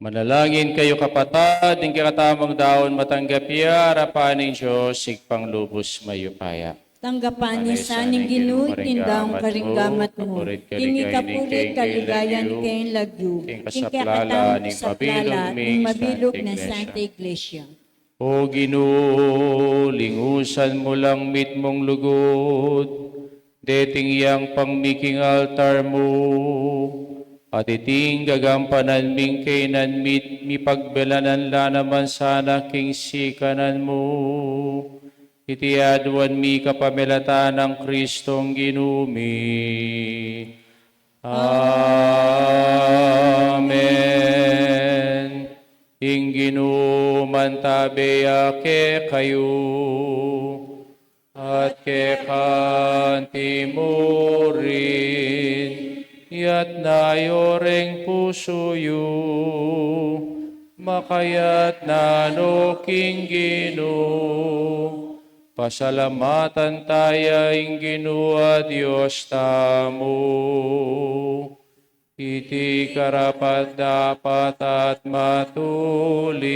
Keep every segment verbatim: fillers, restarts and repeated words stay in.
Manalangin kayu, kapatad, ing kekatamung daun matanggap ya king arapan ning Dios, Ibpang lubus mayupaya. Tanggapan na sa ning Ginu ing daun karing gamat mu, king ikapuri at kaligayan ning kayang lagyu, king kekatamung saplalan ning mabilug nang Santa Iglesia. O Ginu, lingusan mu lang mitmung lugud deting yang pangmi king altar mu, at iting gagampanan ming kainan mi, mipagbelanan la naman sana king sikanan mu. Iti aduan mi kapamilatan nang Kristong Ginu mi. Amen. Ing Ginu mantabe ya kekayu. At keka naman murin, iyatas yu reng pusu yu, makayatas na no king Ginu. Pasalamatan taya ing Ginu a Dios tamu. Iti karapat-dapat at matulid.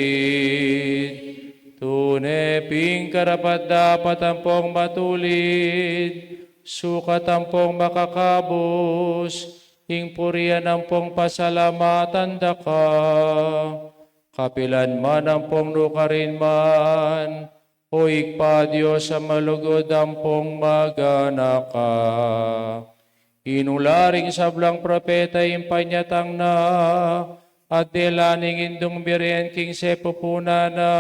Tune pin karapat-dapat ampong matulid, sukat ampong makakabus, ing purian ampong pasalamatan da ka. Kapilan man ampong nukarin man, O Ibpa, Dios a malugud ampong maganaka. Inula ring sablang propeta ing panyatang na, at dela ning Indung Birhen king sepupunan na,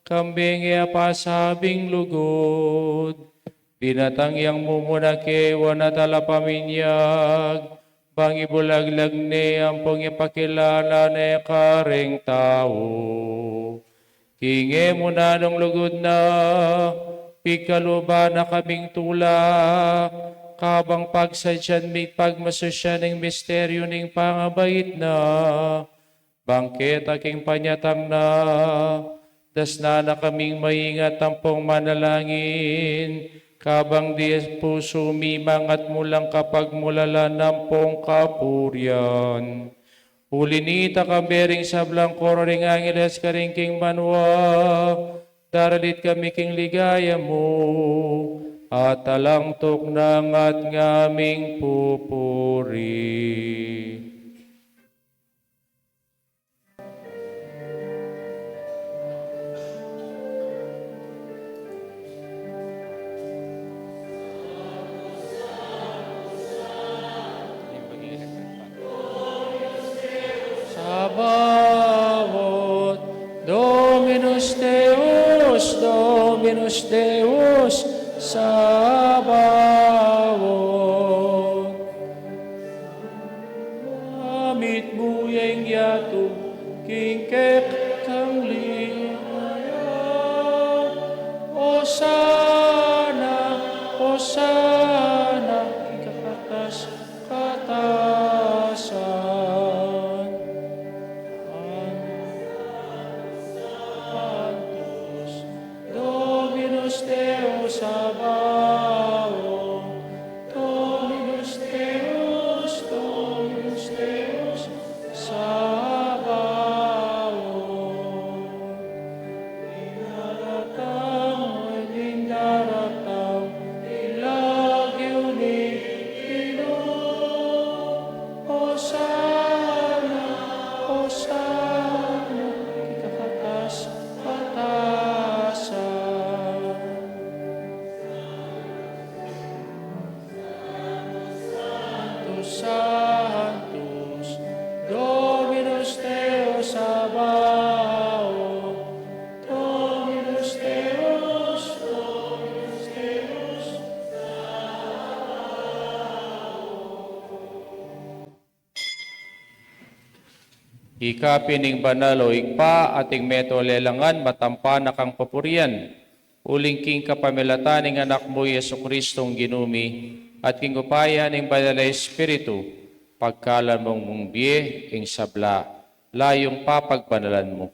kambing e apasabing lugud. Dinatang yang mumuna kewan a talapaminyag, bang ibulaglag ne ampong ipakilala ne kareng tau. King e munanung lugud na, pigkaluban na kaming tula, kabang pagsadyan mi pagmasusyan ing misteryu ning pangabait na, bang keta king panyatang na, dasnan na kaming maingat ampong manalangin, kabang di pusu mi mangatmu lang kapagmulalan ampong kapurian. Uli nita, kambe ring sablang koro ring angeles karin king banua, daralit kami king ligaya mu, at alang tuknang at ngaming pupuri. Sabaoth, Dominus Deus, Dominus Deus, Sabaoth. Amit mu yang yatu king kekang ligaya. Osana, Osana king kakatas-katasan. Antus, Dominus Deus Sabaoth, Dominus Deus, Dominus Deus Sabaoth. Dararatang, dararatang ing lagyu ning Ginu. Osana, Osana king kakatas-katasan. Sanctus, Sanctus, Dominus Deus Sabaoth, Dominus Deus, Dominus Deus Sabaoth. Ika pin ing banal, o Ibpa, at ing metung a lelangan matampa na kang papurian, uling king kapamilatan ning Anak mu, Jesucristong Ginu mi, at king upaya ning Banal a Espiritu, pagkaluban mung bie ing sabla, layung papagbanalan mu.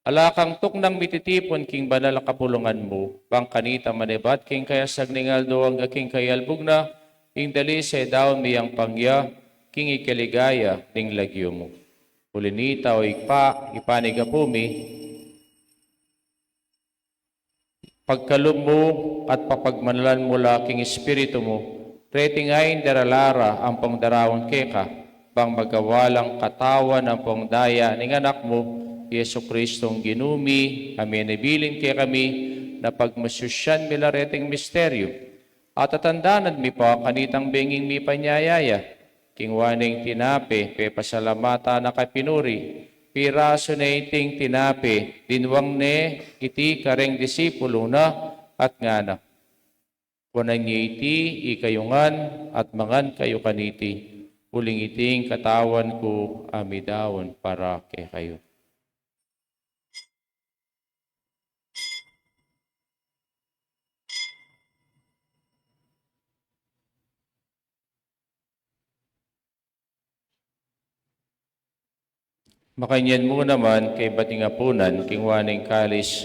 Ala kang tuknang mititipun king banal a kapulungan mu, bang kanita manibat king kayasag ning aldo angga king kayalbug na, ing dalise daun miyang pangya king ikaligaya ning lagyu mu. Uli nita, o Ibpa, Ibpa ning gapu mi, pagkalub mu at papagmanalan mu la king Espiritu mu reting ain darala ra ampong daraun keka, bang magawa lang katawan ampong daya ning Anak mu, i Jesucristong Ginu mi, a mebilin kekami na pagmasusyan mi la reting misteryu. At tatandanan mi pa kanitang benging mipanyaya ya, kingwa neng tinape, pepasalamatan na ka at pinuri, pirasu ne iting tinape, dinwang ne iti kareng disipulu na, at ngana: Kunan ye iti ikayu ngan, at mangan kayu kaniti, uling iti ing katawan ku a midaun para kekayu. Makanyan mu naman kaybat ning apunan, kingwa ne ing kalis,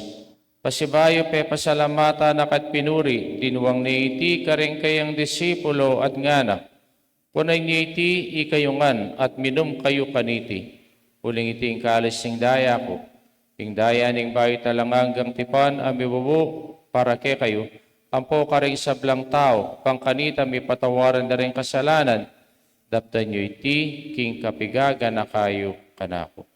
pasibayu pepasalamatan na ka at pinuri, dinwang ne iti kareng kayang disipulu at ngana: Kunan ye iti ikayu ngan at minum kayu kaniti, uling iti ing kalis ning daya ku, ing daya ning bayu at alang anggang tipan a mibubu para kekayu, ampo kareng sablang tau, bang kanita mipatawaran da ring kasalanan. Daptan yu iti king kapigaganaka yu kanaku.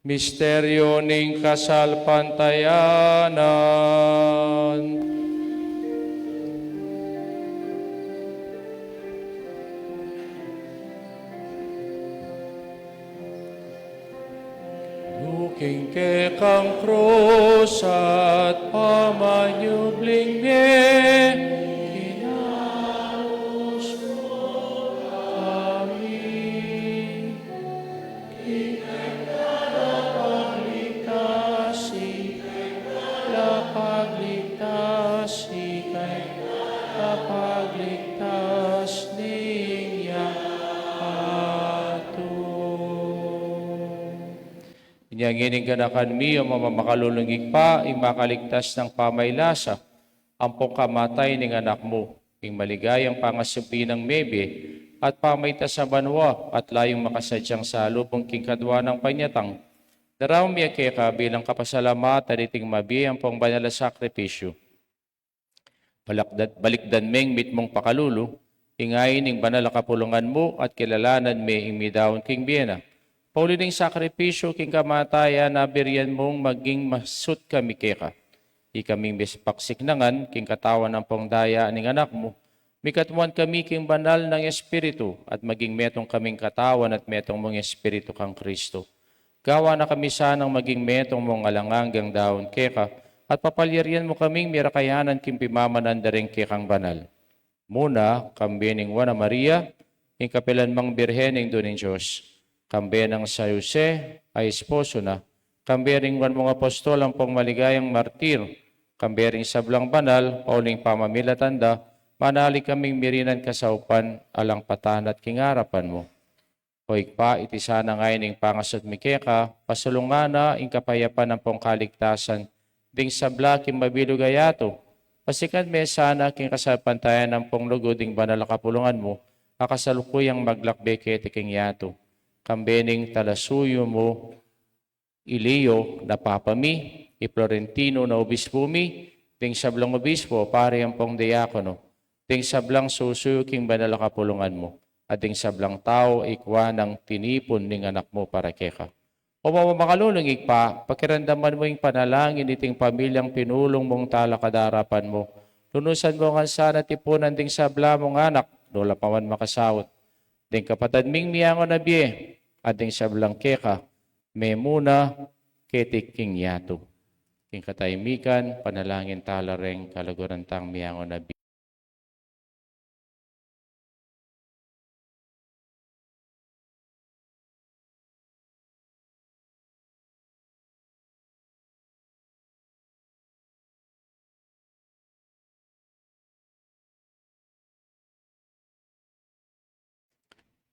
Misteryu ning kasalpantayanan. Luging kekang krus at pamanyubling mie, kinaus mu kami. Ika'y tagapagligtas, ika'y tagapagligtas, ika'y tagapagligtas ning yatu. Inya ngeni ing ganakan mi, o mamakalulung Ibpa, ing makaligtas nang pamailasa ampong kamatayan ning Anak mu, ing maligayang pangasubli nang mebie at pamaitas a banua at layung makasadyang salubung king kadua nang panyatang, daraun mi ya keka bilang kapasalamatan iting mabie ampong banal a sakripisyu. Balakdan, balikdan meng mitmung pakalulu, ing ain ning banal a kapulungan mu at kilalanan me ing midaun king bie na. Pauli ning sakripisyu king kamatayan, abiryan mung maging masut kami keka. Ikaming mis-, paksik na ngan king katawan ampong daya ning Anak mu, mikatmuan kami king banal nang Espiritu, at maging metung kaming katawan at metung mung Espiritu kang Kristo. Gawa na kami sanang maging metung mung alang anggang daun keka, at papalyarian mu kaming mirakayanan king pimamanan da ring kekang banal. Muna, kambe ning Nuan a Maria, ing kapilan mang Birhen ning Indu ning Dios, kambe nang San Jose, a esposo na, kambe ring nuan mung apostol ampong maligayang martir, kambe ring sablang banal, pauli ning pamamilatan da, manali kaming mirinan kasaupan, alang patanat king arapan mu. O Ibpa, iti sana ngeni ing pangasut mi keka, pasulungan na ing kapayapan ampong kaligtasan ding sabla king mabilug a yatu. Pasikan me sana king kasalpantayanan ampong lugud ing banal a kapulungan mu, a kasalukuyang maglakbe keti king yatu. Kambe ning talasuyu mu, i Leo na Papa mi, i Florentino na Obispo mi, ding sablang obispo, pari ampong diakono, ding sablang susuyu king banal a kapulungan mu, at ding sablang tau ikua nang tinipun ning Anak mu para keka. O mamakalulung Ibpa, pakiramdaman mu ing panalangin iting pamilyang pinulung mung talakad arapan mu. Lunusan mu ngan sana tipunan ding sabla mung anak, nula pa man makasaut, ding kapatad ming miangun a bie, at ding sablang keka memuna keti king yatu. King katahimikan, panalangin tala reng kaluguran tang miangun a bie.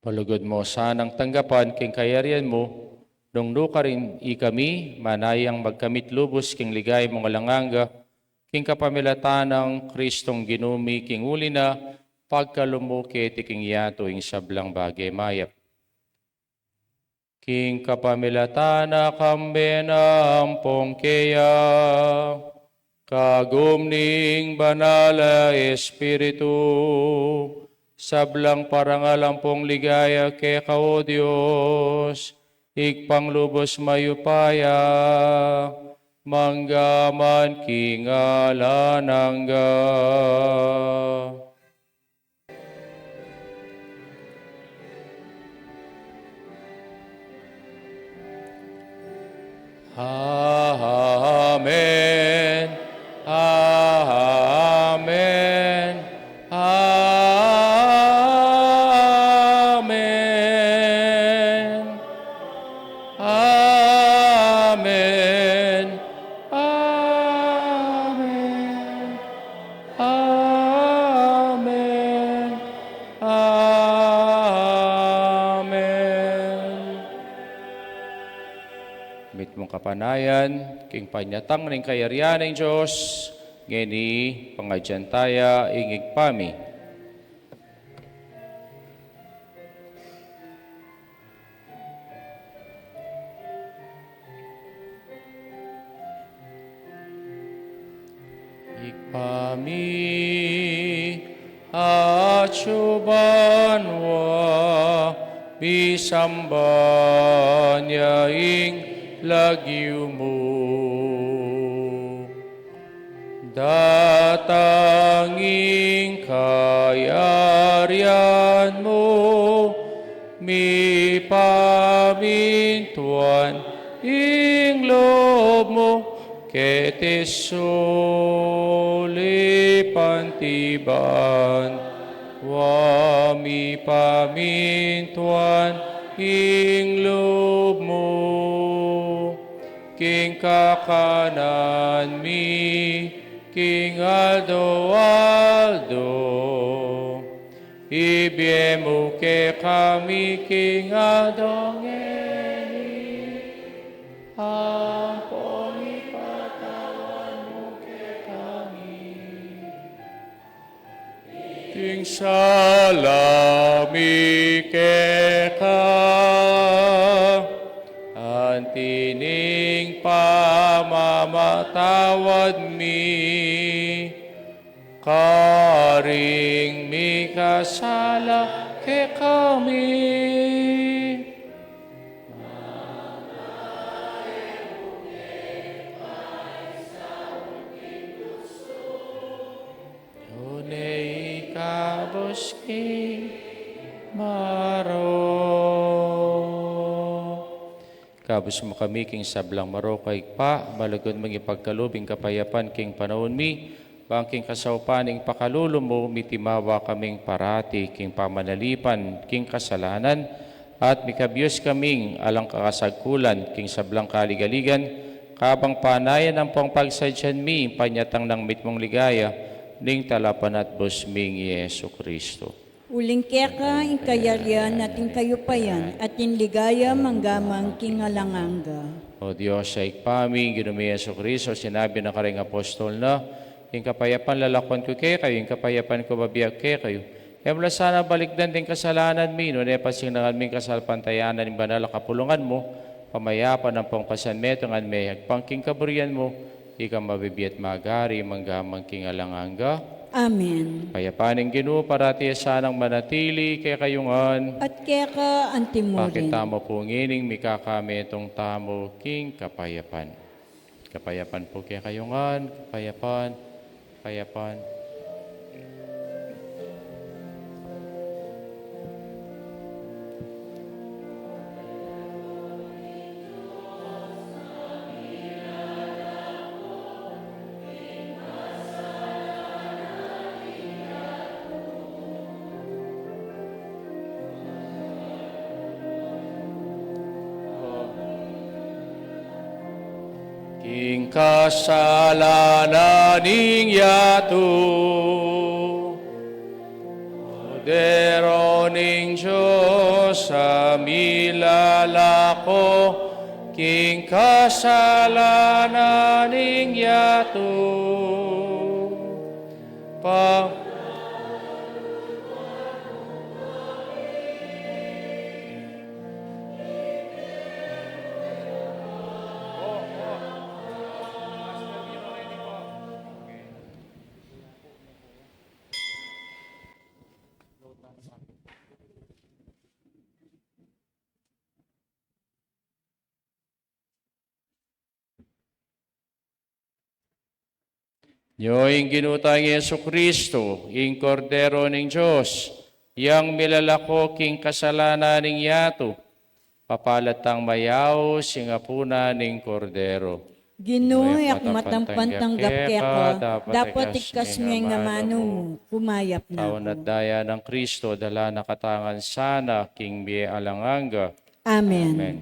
Palugud mu sanang tanggapan king kayarian mu, Nung nukarin ikami, manayang magkamit lubus king ligaya mung alang angga, king kapamilatan nang Kristong Ginu mi, king uli na pagkalub mu keti king yatu ing sablang bage mayap. King kapamilatan na kambe na ampong keya, kagum ning Banal a Espiritu, sablang parangal ampong ligaya keka, o Dios, Ibpang lubus mayupaya, mangga man king alang angga. Amen. Amen. Amen. Amen. Amen. Amen. Amen. Mitmung kapanayan, king panyatang ning kayarian ning Dios, ngeni pangadyan taya ing Ibpa mi. Ibpa mi, atsu ka banua, misamban ya ing lagyu mu. Datang ing kayarian mu, mipamintuan ing lub mu, keti sulip anti banua, mipamintuan ing lub mu. King kakanan mi king aldo-aldo, ibie mu kekami king aldo ngeni, ampon ipatawad mu kekami ing sala mi keka, anti ning pamamatawad mi karing mikasala kekami. Nune ikabus king marok. Ikabus mu kami king sablang marok, Ibpa, malugud mung ipagkalub ing kapayapan king panaun mi, bang king kasaupan ning pakalulu mu, mitimawa kaming parati king pamanalipan king kasalanan, at mikabius kaming alang kakasagkulan king sablang kaligaligan, kabang panayan ampong pagsadyan mi ing panyatang nang mitmung ligaya ning Talapanatbus ming Jesucristo. Uling keka ing kayarian at ing kayupayan at ing ligaya mangga man king alang angga. O Dios a Ibpa mi, Ginu ming Jesucristo, sinabi na karing apostol na, ing kapayapan lalakwan ku kekayu, ing kapayapan ku bibie ku kekayu. E mu la sana balikdan ding kasalanan mi, nune pasinangan mu ing kasalpantayanan ning banal a kapulungan mu, pamayapan ampong pasanmetungan me agpang king kaburian mu, ika a mabibie at magari mangga man king alang angga. Amen. Kapayapan ning Ginu parati sanang manatili kekayu ngan. At keka anti murin. Pakit tamu pu ngening mikakametung tamu king kapayapan. Kapayapan pu kekayu ngan, kapayapan, kapayapan. King kasalanan ning yatu, Kordero ning Dios a milalako king kasalanan ning yatu. Pa- Nyo ing Ginu tang Jesucristo, ing Kordero ning Dios, yang milalako king kasalanan ning yatu, papalad tang mayaus ing apunan ning Kordero. Ginu, e ku matampang tanggap keka, dapot iktas mu ing amanu mu, kumayap na ku. Tau na daya nang Kristo, dala na katamu ngan sana king bie alang angga. Amen. Amen.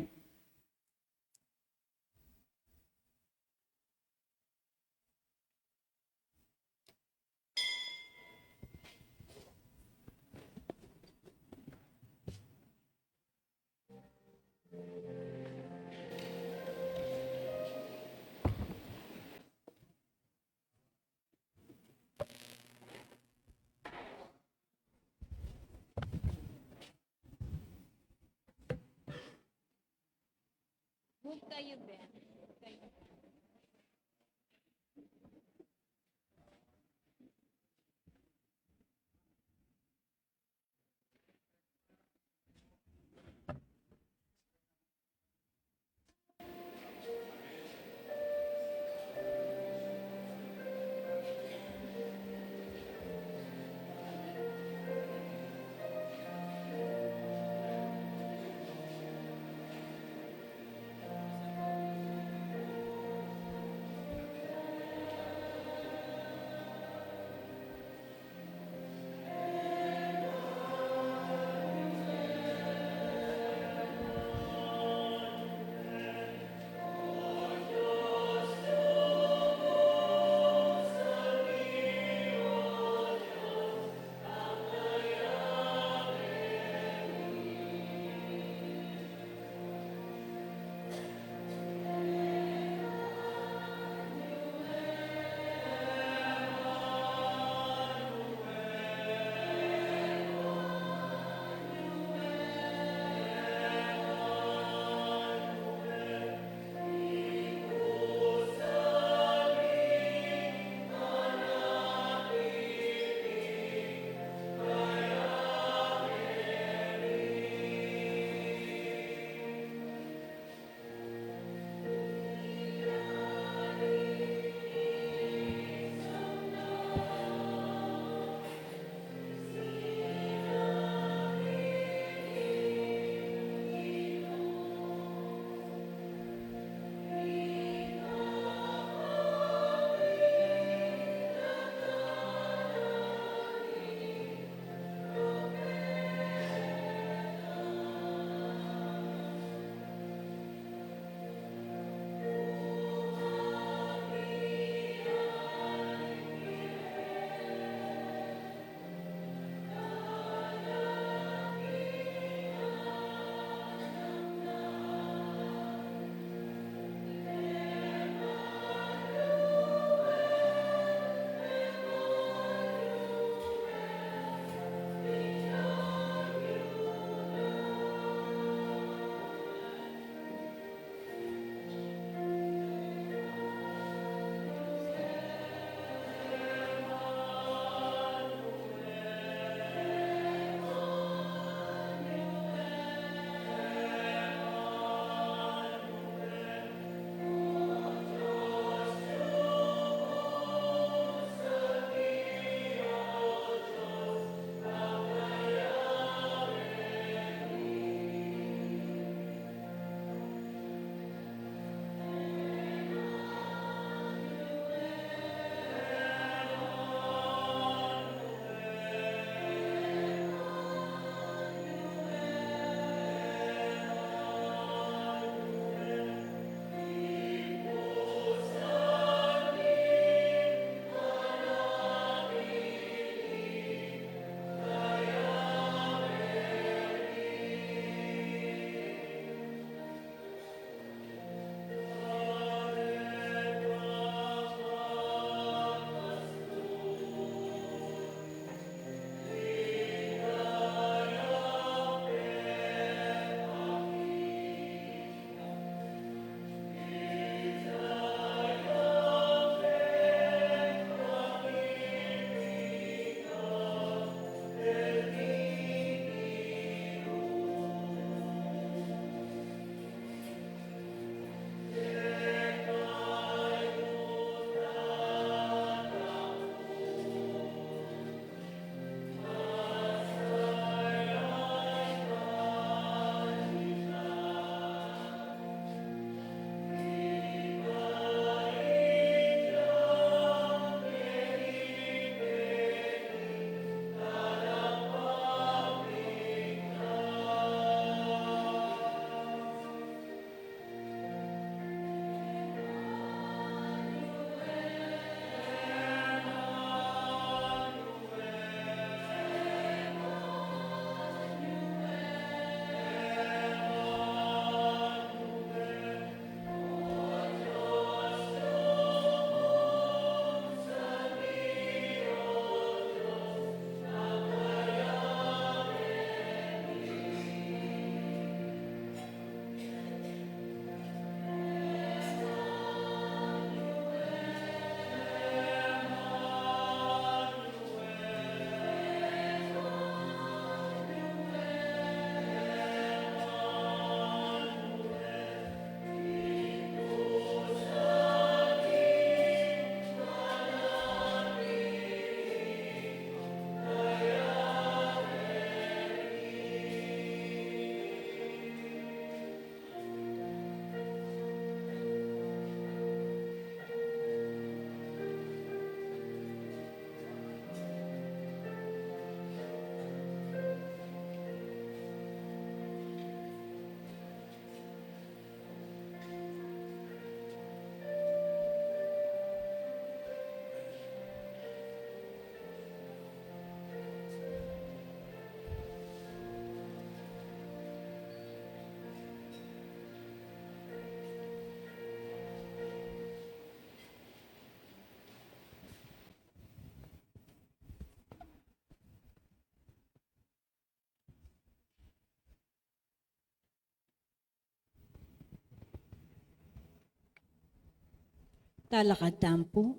Talakad tamu pu.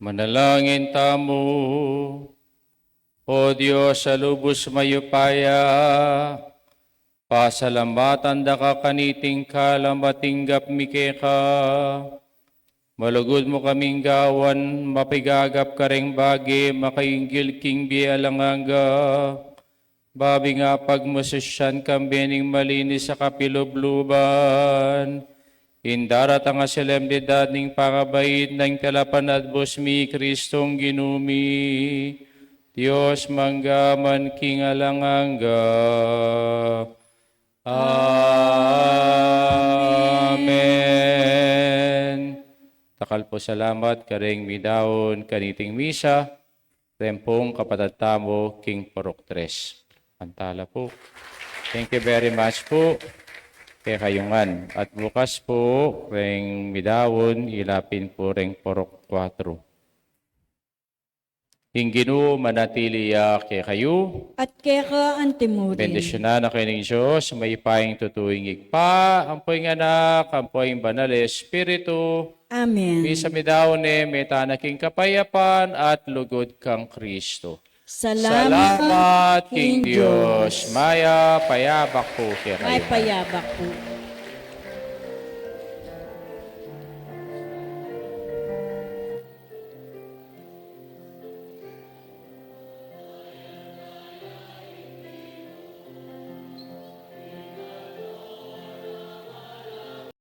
Manalangin tamu. O Dios a lubus mayupaya, pasalamatan da ka kaniting kalam a tinggap mi keka. Malugud mu kaming gawan mapigagap kareng bage makainggil king bie alang angga. Babi nga pagmususyan kambe ning malinis a kapilubluban, ing daratang a solemnidad ning pangabait nang talapanatbus mi Kristong Ginu mi, Dios mangga man king alang angga. Amen. Dakal pu salamat kareng midaun kaniting misa. Reng pung kapatad tamu king Purok Tres. Antala pu. Thank you very much pu. Kekayu ngan. At bukas pu, reng midaun, ilapin pu reng Purok Kuatro. Ing Ginu manatili ya kekayu. At keka antimurin. Bendisyunan na kayu ning Dios, mayupayang tutu ing Ibpa, ampo ing Anak, ampo ing Banal a Espiritu. Amen. Misa midaun ne, meta na king kapayapan at lugud kang Kristo. Salamat king Dios. Mayap a yabak pu kekayu. Mayap a yabak pu.